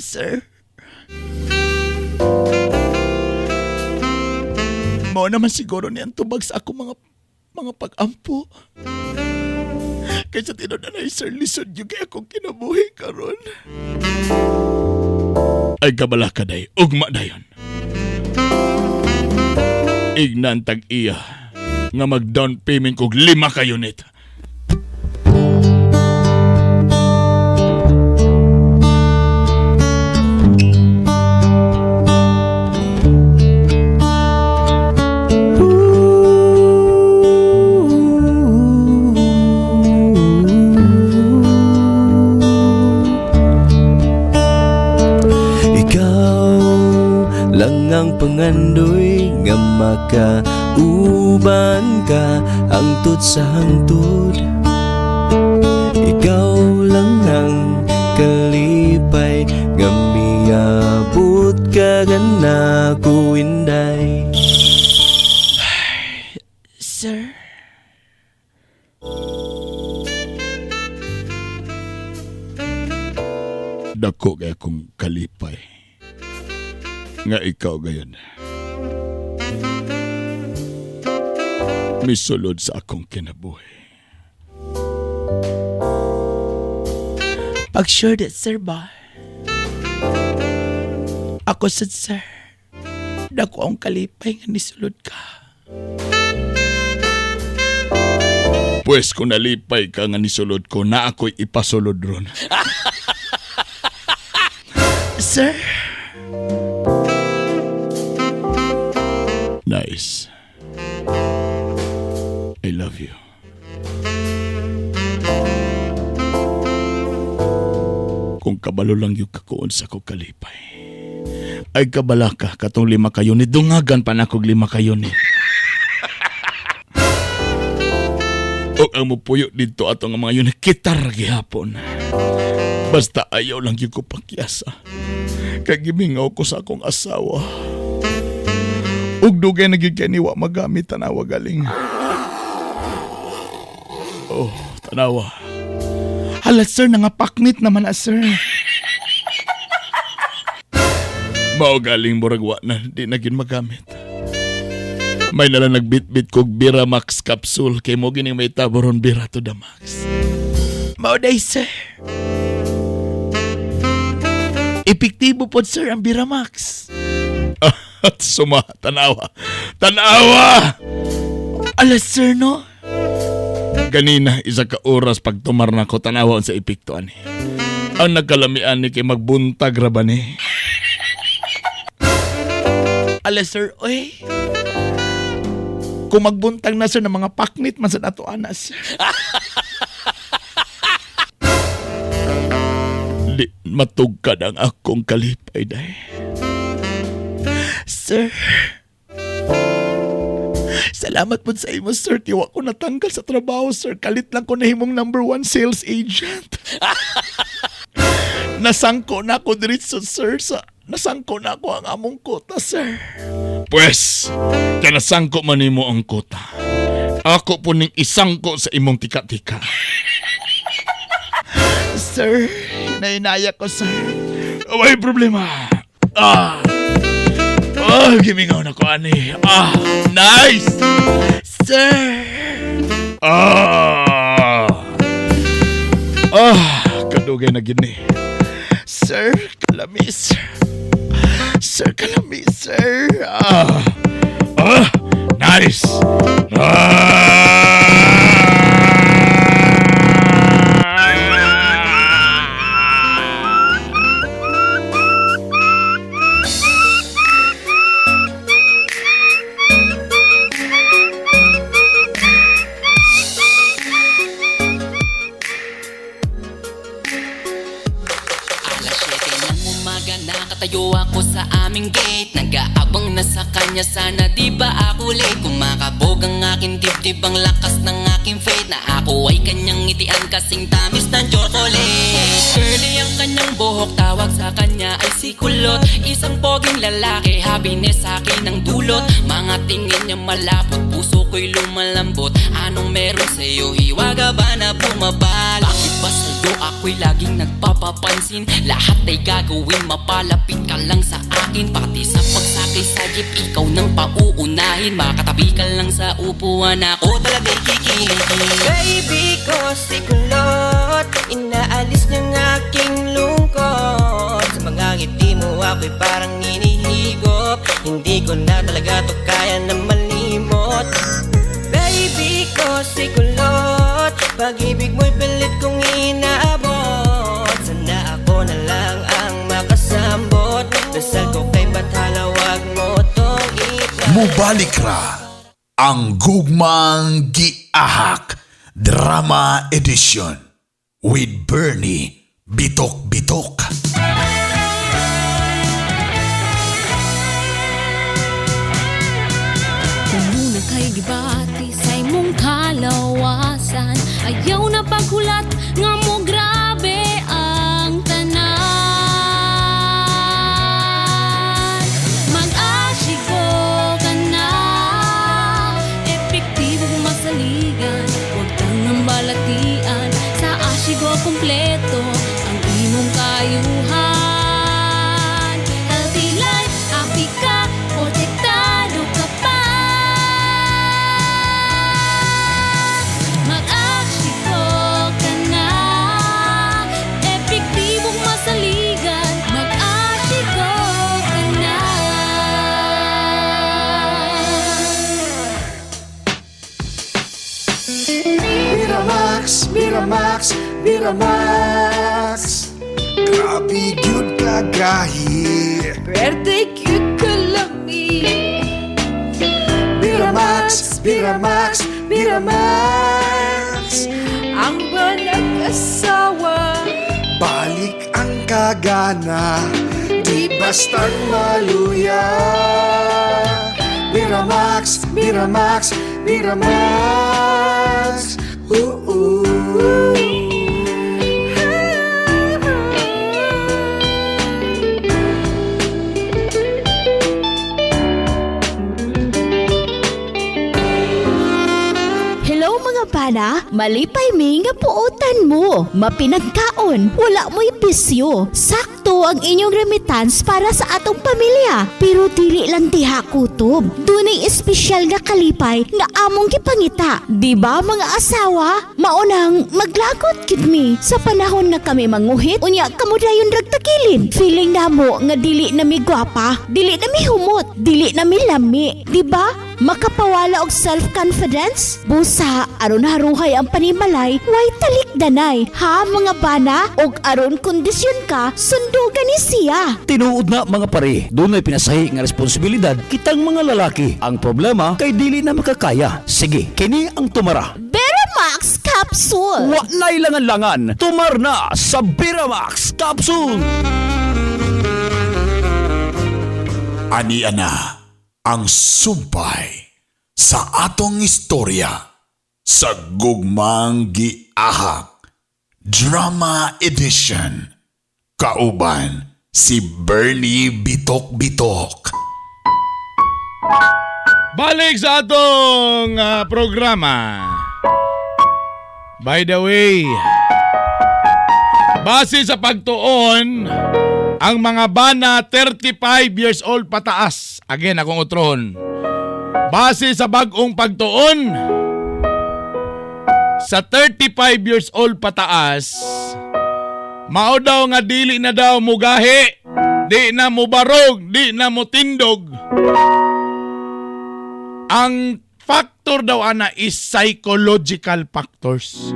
Sir. Mao naman siguro niyang tubag sa ako mga pag-ampo. Kaysa tinuod na sir, lisod yung kay akong kinabuhi karon. Ay kabala ka day, ugma dayon. Ignan tag iya nga mag down payment kog 5 ka unit. Ikaw lang ang pangandoy nga makauban ka hangtod sa hangtod. Ikaw lang ang kalipay nga miabot ka ganako inday. Sir. Dako kay akong kalipay. Nga ikaw gayon. Misulod sa akong kinabuhi. Pag sure that sir ba? Ako sad sir. Dako ang kalipay nga nisulod ka. Pwes kung nalipay ka nga nisulod ko, na ako'y ipasulod ron. Sir? Nice. I love you. Kung kabalo lang yung kakuon sa ko kalipay. Ay kabala ka, katong 5 ka unit. Dungagan pa na kog 5 ka unit. O ang mupuyo dito atong ang mga unit, kitar gihapon. Basta ayaw lang yung ko pakyasa. Kay gimingaw ko sa akong asawa. Ug dugay na gyud kay ni wa magamit tanawa galing. Oh, tanawa. Hala sir, nangapaknit naman na sir. Mao galing murag wa na, di na gyud magamit. May nalang nagbitbit kog Bira Max capsule kay mo gining may taboron Bira to the max. Mao day sir. Epektibo pod sir ang Bira Max. At suma, tanawa. Tanawa! Alas sir no? Ganina, isa ka oras pag tumar na ko, tanawa sa epekto ani. Ang nagkalamian ni kay magbuntag ra ba ni? Alas sir, oy. Kung magbuntag na sir ng mga paknit man sa nato ana sir. Di matugkad ang akong kalipay day. Sir. Salamat po sa imo, sir. Tiwa ko natanggal sa trabaho, sir. Kalit lang ko nahimong number 1 sales agent. Nasangko na ako diretso, sir, sa Nasangko na ako ang among kota, sir. Pwes, kaya nasangko man nimo ang kota. Ako po ning isangko sa imong tika-tika. Sir, nainaya ko, sir. May problema. Ah. Oh, gimingaw na ko, ani. Ah, nice! Sir! Ah! Ah, kadugay na gini. Sir, kalamis. Sir, kalamis, sir. Ah, ah, nice. Ah! Alas 7 ng umaga, nakatayo ako sa aming gate. Nag-aabang na sa kanya, sana di ba ako late? Kumakabog ang aking dibdib, ang lakas ng aking faith na ako ay kanyang ngitian kasing tamis ng chocolate. Curly ang kanyang buhok, tawag sa kanya ay si Kulot. Isang poging lalaki, happiness sa akin ang dulot. Mga tingin niya malapot, puso ko'y lumalambot. Anong meron sa'yo, hiwaga ba na bumabal? Bakit ba sa'yo ako'y laging nagpapapansin? Lahat ay gagawin, mapalapit ka lang sa akin. Pati sa pagsakay sa jeep, ikaw nang pauunahin. Makatabi ka lang sa upuan, ako talaga'y kikiligin. Baby ko si Kulot, inaalis niyang aking lungkot. Sa mga ngiti mo ako'y parang inihigop. Hindi ko na talaga to kaya na malimot. Baby ko si Kulot, pag-ibig mo'y pilit kong inaabot. Sana ako na lang ang makasambot. Dasal ko kay Bathala, wag mo tong ika. Mubalik ra ang Gugmang Giahak Drama Edition with Bernie Bitok Bitok. Kung kay gibati sa imong kalawasan, ayaw na paghulat nga mo grabe ang tanan. Mag-asyik ka na, epektibo kung masaligan, huwag kang balatian. Sa asyigo kompleto ang imong kayuhan. Healthy life, happy ka, protektado ka pa. Mag-asyiko ka na, epektibong masaligan. Mag-asyiko ka na. Miramax, Miramax, Miramax. Grabe gyud kagahi. Pwerte cute kalami. Miramax, Miramax, Miramax. Ang banag-asawa, Balik ang kagana, di basta't maluya. Miramax, Miramax, Miramax. Oo. Hello mga bana, malipay mi nga puotan mo. Mapinagkaon, wala mo'y bisyo. Sakto ang inyong remittance para sa atong pamilya. Pero dili lang diha kutob. Dunay espesyal nga kalipay nga among gipangita. Di ba mga asawa? Maunang maglagot gid mi sa panahon nga kami manguhit unya kamo dayon ragtagilid. Feeling namo nga dili na mi gwapa, dili na mi humot, dili na mi lami. Di ba? Makapawala og self-confidence? Busa, aron haruhay ang panimalay, way talikdanay. Ha mga bana? Og aron kondisyon ka, sundugan ni siya. Tinuod na mga pare, dunay pinasahi nga responsibilidad kitang mga lalaki. Ang problema kay dili na makakaya. Sige, kini ang tumara. Beramax Capsule! Wa na'y langan-langan, tumar na sa Beramax Capsule. Ani ana ang sumpay sa atong istorya sa Gugmang Giahak Drama Edition kauban Si Bernie Bitok Bitok. Balik sa atong programa. By the way, base sa pagtuon, ang mga bana 35 years old pataas. Again, akong utrohon. Base sa bag-ong pagtuon, sa 35 years old pataas, mao daw nga dili na daw mugahi, di na mubarog, di na mutindog. Ang factor daw ana is psychological factors.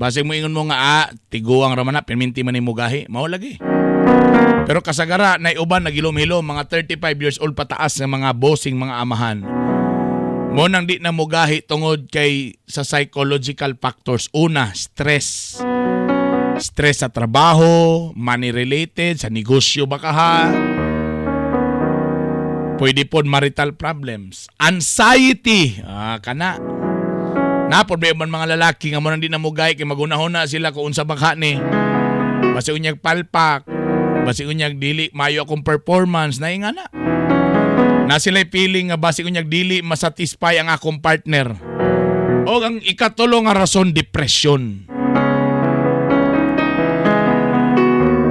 Base mo ingon mo nga tiguang ra man na pirminti man ni mugahi, mao lagi. Pero kasagara nay uban nagilom-hilom mga 35 years old pataas nga mga bossing mga amahan. Mo nang di na mugahi tungod kay sa psychological factors. Una, stress. Stress sa trabaho, money related, sa negosyo ba ka ha? Pwede po marital problems. Anxiety. Kana. Na problema man mga lalaki nga mo nang di na mugahi kay magunahon na sila kung unsa ba ka ni. Basi unyag palpak, basi unyag dili mayo akong performance na nga na. Na sila'y feeling nga basi unyag dili masatisfy ang akong partner. O ang ikatulo nga rason, depression.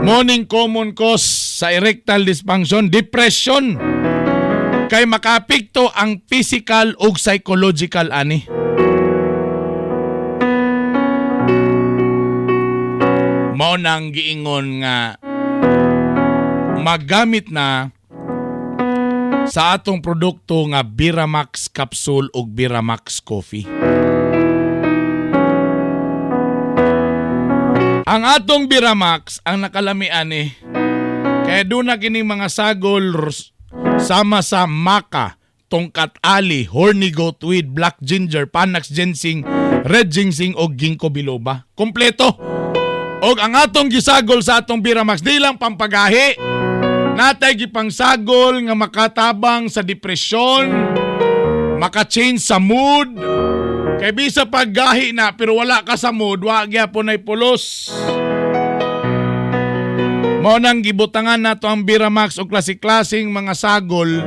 Morning common cause sa erectile dysfunction, depression. Kay makaapekto ang physical ug psychological ani. Mao nang giingon nga magamit na sa atong produkto nga Biramax capsule ug Biramax coffee. Ang atong Biramax ang nakalami ani kaya doon na kining mga sagol sama sa maca, tongkat ali, horny goat weed, black ginger, panax ginseng, red ginseng o ginkgo biloba. Kompleto. Og ang atong gisagol sa atong Biramax di lang pampagahi. Natay gipangsagol nga makatabang sa depresyon, maka-change sa mood. Kay bisa paggahi na pero wala ka sa mood, wa gyapon nay pulos. Mao nang gibutangan nato ang Biramax og klase-klaseng mga sagol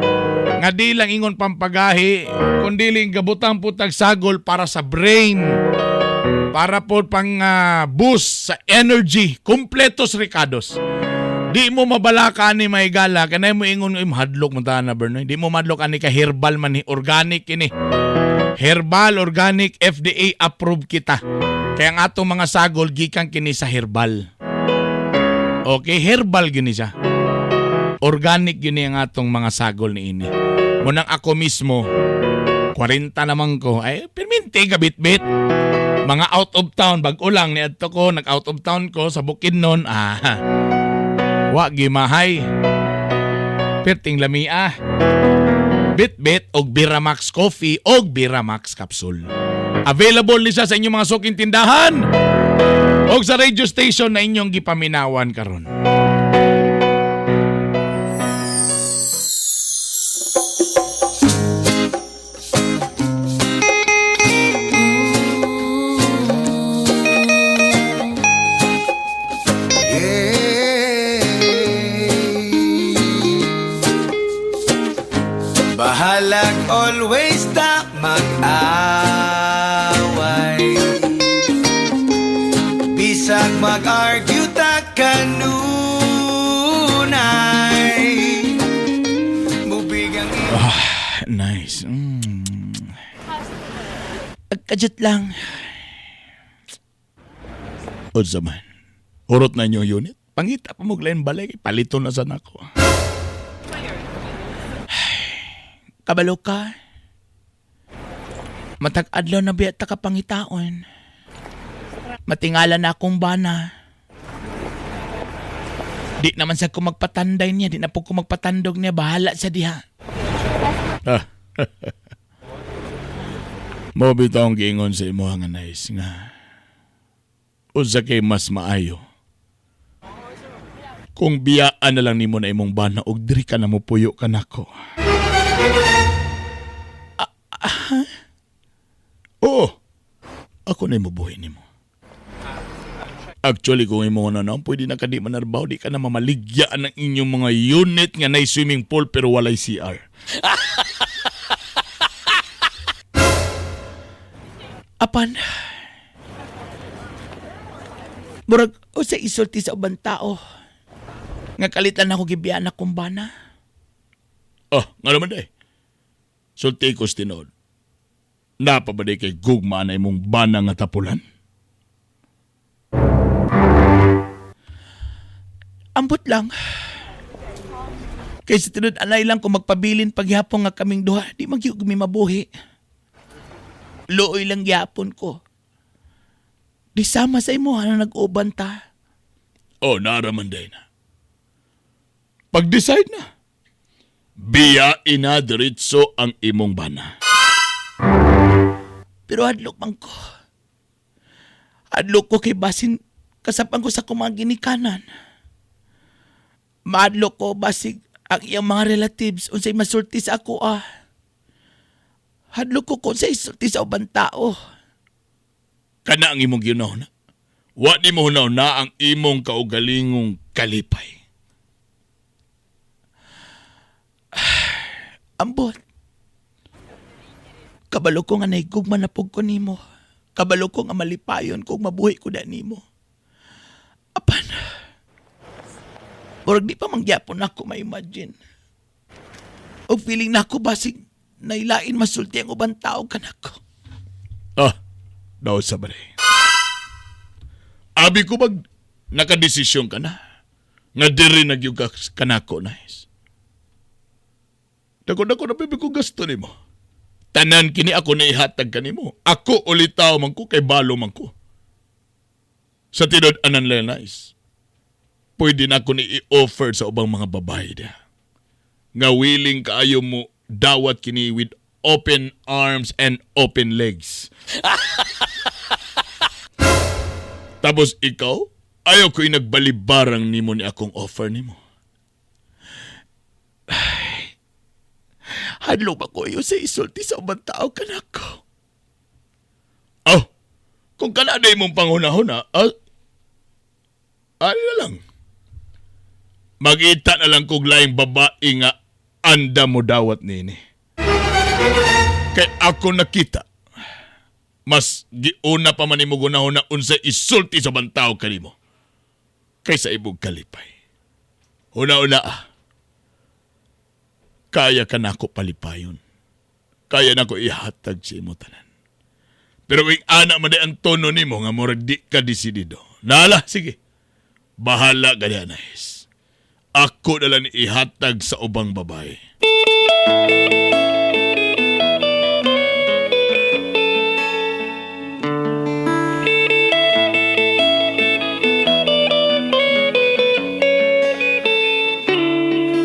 nga di lang ingon pampagahi, kundi lang gabutang po tag sagol para sa brain, para po pang boost sa energy, kumpletos ricados. Di mo mabalaka ani may gala, kanay mo ingon ay mahadlok mo ta na Bernoy. Di mo madlok ani ka herbal man ni, organic kini. Herbal, organic, FDA approved kita. Kaya ang atong mga sagol gikan kini sa herbal. Okay, herbal gini siya. Organic gini ang atong mga sagol ni ini. Munang ako mismo, 40 naman ko, ay pirminti gabit-bit. Mga out of town, bag-o lang ni adto ko, nag-out of town ko sa Bukidnon, wa gimahay. Perting lamia. Bit-bit og Biramax coffee og Biramax capsule. Available ni siya sa inyong mga suking tindahan og sa radio station na inyong gipaminawan karon. Bahalag always ta mag-away, bisag mag-argue ta kanunay. Mubig ang Nice. Agkadjut lang. Unsa man. Urot na inyong unit. Pangita pa mo Glenn Balay. Palito na sana ko. Kabalo ka. Matag-adlaw na biya ta ka pangitaon. Matingala na akong bana. Di naman sa ko magpatanday niya. Di na po ko magpatandog niya. Bahala sa diha. Mo bitaw ang giingon sa imo nga nice nga. Unsa kay mas maayo? Kung biyaan na lang nimo na imong bana og diri ka na mopuyo ka nako. Oo. Ako na imubuhi nimo. Actually, kung imo na na, pwede na ka di manarbaho, di ka na mamaligyaan ng inyong mga unit nga na swimming pool pero walay CR. Apan, murag, o sa isulti sa ubang tao, nga kalitan ako gibiyaan akong bana. Oh, nga naman day. Sulti ko sa tinuod. Napa ba day kay gugma na imong bana nga tapulan? Ambot lang. Kay sa tinuod anay lang kung magpabilin paghapon nga kaming duha, di magyug mi mabuhi. Luoy lang gyapon ko. Di sama sa imo na nag-uban ta. Oh, naraman day na. Pag-decide na. Biya ina diretso ang imong bana. Pero hadlok man ko. Hadlok ko kay basin kasapan ko sa kumaginikanan. Maadlok ko basig ang iyang mga relatives unsay masulti sa ako ah. Hadlok ko kung unsay isulti sa ubang tao. Kana ang imong ginaw na. Wa ni mo hunaw na ang imong kaugalingong kalipay. Ambot. Kabalo ko nga nahigugma na pug ko nimo. Kabalo ko nga malipayon kung mabuhi ko na nimo. Apan, murag di pa mangyapon ako ma-imagine. O feeling na ako basig nailain masulti ang ubang tao kanako. Ah, daw sa bare. Abi ko bag nakadesisyon ka na. Nga diri na gyud ka kanako nice. Dako-dako na bibi ko gasto nimo. Tanan kini ako na ihatag kanimo. Ako ulitaw man ko kay balo man ko. Sa tinod anan nice. Pwede na ako ni i-offer sa ubang mga babae da. Nga willing kaayo mo dawat kini with open arms and open legs. Tapos ikaw, ayaw ko inagbalibarang nimo ni akong offer nimo. Ay, hadlo ba ko iyo sa isulti sa ubang tao kanako? Oh, kung kana na imong panghuna-huna, ano na lang. Magita na lang kog laing babae nga anda mo dawat nini. Kay ako nakita, mas giuna pa man imo gunahon na unsa isulti sa bantao kanimo kaysa ibog kalipay. Una-una ah. Kaya ka nako palipayon. Kaya nako ihatag sa imo tanan. Pero kung ana man di ang tono nimo nga murag di ka desidido. Nala, sige. Bahala ka diha, nice. Ako na lang ihatag sa ubang babae.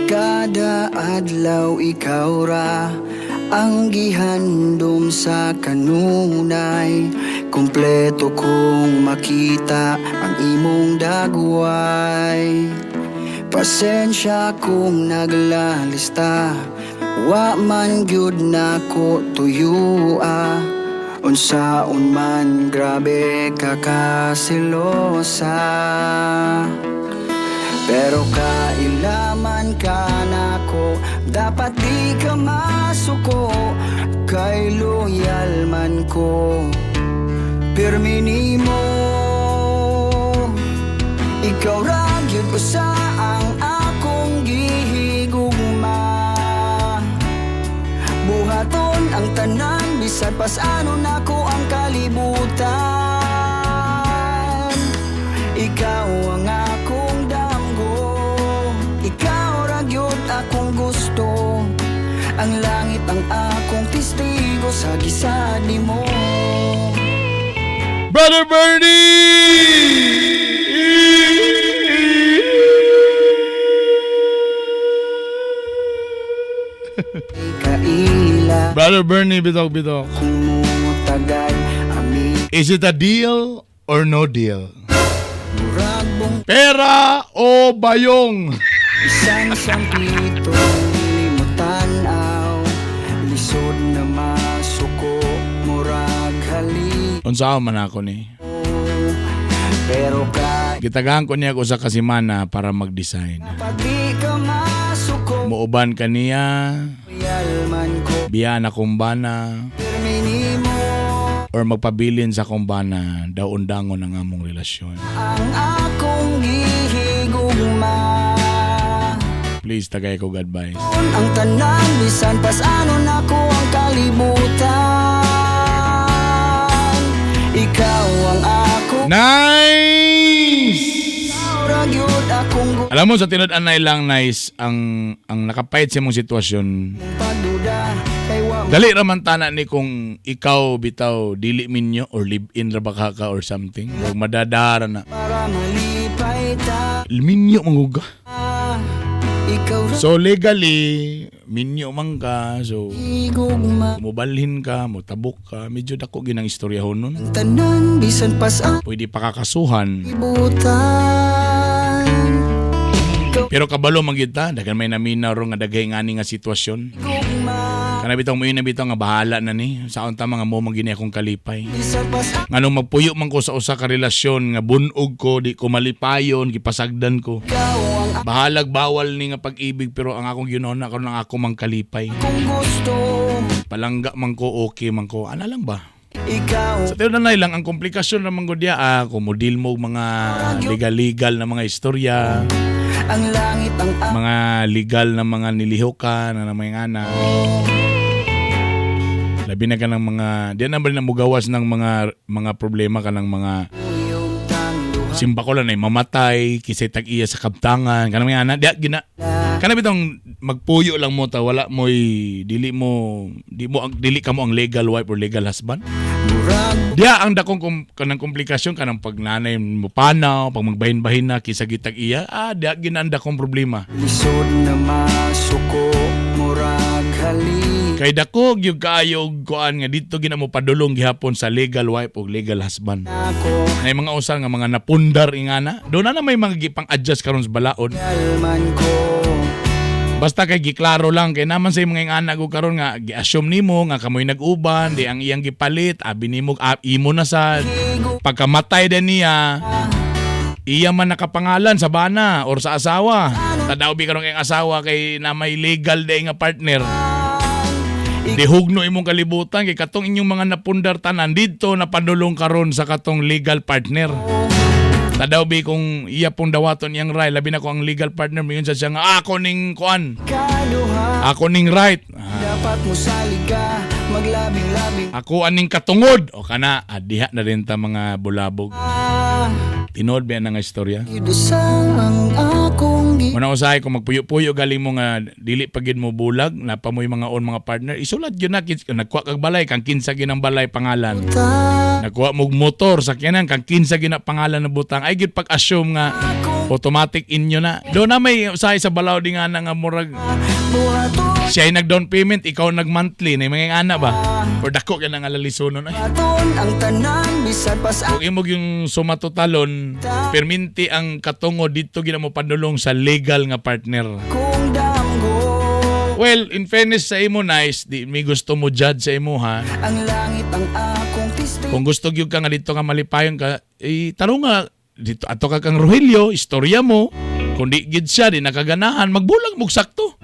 Kada adlaw ikaw ra ang gihandom sa kanunay. Kumpleto kong makita ang imong dagway. Pasensya kung naglalista, wa man gyud nako tuyua. Unsaon man grabe ka kasilosa. Pero kailaman ka nako, dapat di ka masuko. Kay loyal man ko, pirmi nimo. Ikaw ra gyud usa ang akong gihigugma. Buhaton ang tanan bisan pas-ano nako ang kalibutan. Ikaw ang akong damgo, ikaw ra gyud akong gusto. Ang langit ang akong testigo sa gisad nimo. Brother Bernie! Kaila Brother Bernie, bidok bidok. Kumutagay ami Is it a deal or no deal? murag bong Pera o bayong? Isang sampitong limotanaw. Lisod na masuko murag hali. Unsa man ako ni? Pero ka Gitagaan ko niya usa ka semana para mag-design. Pati ka masuko. Muuban ka niya, Loyal man ko. Biyaan akong bana, Pirmi nimo or magpabilin sa akong bana, daw undangon ang among relasyon. ang akong gihigugma. Please, tagay ko advice. Ang tanan bisan pas ano nako ang kalibutan. Ikaw ang ako. Nice! Ra gyud akong Alam mo, sa tinud-anay lang, nice, ang nakapayat sa imong sitwasyon, pagduda kay wa dali ra man tana ni kung ikaw bitaw dili minyo or live-in ra ba ka or something. Huwag madadara na. Para malipay ta. Minyo manguga. Ikaw ra So legally, minyo man ka. So higugma. mubalhin ka, mutabok ka. Medyo dako ginang istorya nun. Tanan bisan pas ang Pwede pa kakasuhan. kalibutan. Pero kabalo man gyud ta, daghan may naminaw ro nga daghay ngani nga sitwasyon. Kana bitaw mo yun na bitaw nga bahala na ni. Saon ta mga mo man gini akong kalipay. Bisan pas ang Nganong magpuyo man ko sa usa ka relasyon nga bunog ko, di ko malipayon, gipasagdan ko. Bahalag bawal ni nga pag-ibig, pero ang akong ginona karon ang ako mang kalipay. Kung gusto. Palangga man ko, okay man ko. Ana lang ba? Ikaw. Sa tinuod na lang ang komplikasyon naman gud ya, kung model mo og mga legal-legal na mga istorya, Ang langit ang mga legal na mga nilihokan na mga ana. Labi na ka ng mga di na ba rin na mugawas ng mga problema ka ng mga simba ko lang ay mamatay kisay tag-iya sa kabtangan kanang mga ana di gina kana bitong magpuyo lang mo ta, wala mo'y dili mo di mo ang dili ka mo ang legal wife or legal husband. Diya ang dakong kanang komplikasyon kanang pagnanay mo panaw, pag magbahin-bahin na kisa gitag iya, diya gina ang dakong problema. Lisod na masuko murag hali. Kay dako gyud kaayo og kuan nga dito gina mo padulong gihapon sa legal wife o legal husband. Ako. Nay mga usa nga mga napundar ingana. Doon na may mga gipang-adjust karon sa balaod. Alman ko. Basta kay giklaro lang kay naman sa mga ingana ko karon nga gi-assume nimo nga kamoy nag-uban, di ang iyang gipalit, abi nimo imo na sa pagkamatay din niya. Iya man nakapangalan sa bana or sa asawa. Tadaw bi karon kay ang asawa kay na may legal day nga partner. Di hugno imong kalibutan kay katong inyong mga napundar tanan didto napadulong karon sa katong legal partner. Tadaw bi kung iya pong dawaton iyang right, labi na ko ang legal partner moingon sa siya nga ako ning kuan. Kaduha. Ako ning right. Dapat mo salig ka maglabing-labing. Ako aning katungod o kana diha na rin ta mga bulabog. Tinuod ba nga istorya? Idusang ang akong gi Muna usahay kung magpuyo-puyo galing mo nga dili pa gid mo bulag, napa mo'y mga on mga partner, isulat gyud na nagkuha kag balay kang kinsa ginang balay pangalan. Nagkuha mo og motor sakyanan kang kinsa gina pangalan ng butang, ay gyud pag-assume nga automatic inyo na. Do na may usahay sa balaw di nga na nga murag siya ay nag-down payment, ikaw nag-monthly, na mga ana ba? Or dako ka nang alalisonon ay. Aton ang tanan bisan pas Kung imog yung sumatotalon, perminti ang katungod dito gina mo padulong sa legal nga partner. Kung damgo. Well, in fairness sa imo, nice, di mi gusto mo judge sa imo ha. Ang langit ang akong tisti. Kung gusto gyud ka nga dito nga malipayon ka, eh, tarong nga dito ato ka kang Rogelio, istorya mo. Kung di gid siya di nakaganahan, magbulag mo sakto.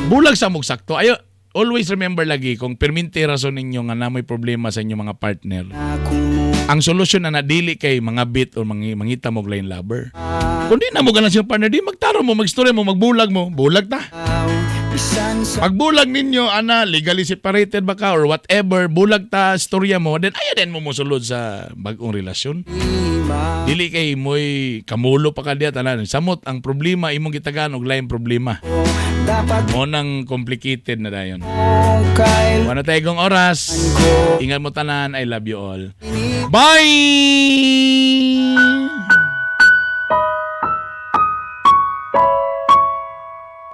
Bulag sa mog sakto. Ayo, always remember lagi kung perminti rason ninyo nga namoy problema sa inyong mga partner. Ang solusyon na nadili kay mga bit o mangita mo og line lover. Kung di na mo ganan siyang partner, di magtaro mo, magstorya mo, magbulag mo, bulag ta. Bisan sa Pagbulag ninyo, ana, legally separated ba ka or whatever, bulag ta, istorya mo, then ayaw din mo mosulod sa bagong relasyon. Dili kay mo'y kamulo pa ka diya, tanan. Samot, ang problema, imong gitagaan og laing problema. Dapat Mo nang complicated na dayon. kay Wala tayo kong oras. Ingat mo tanan. I love you all. Bye!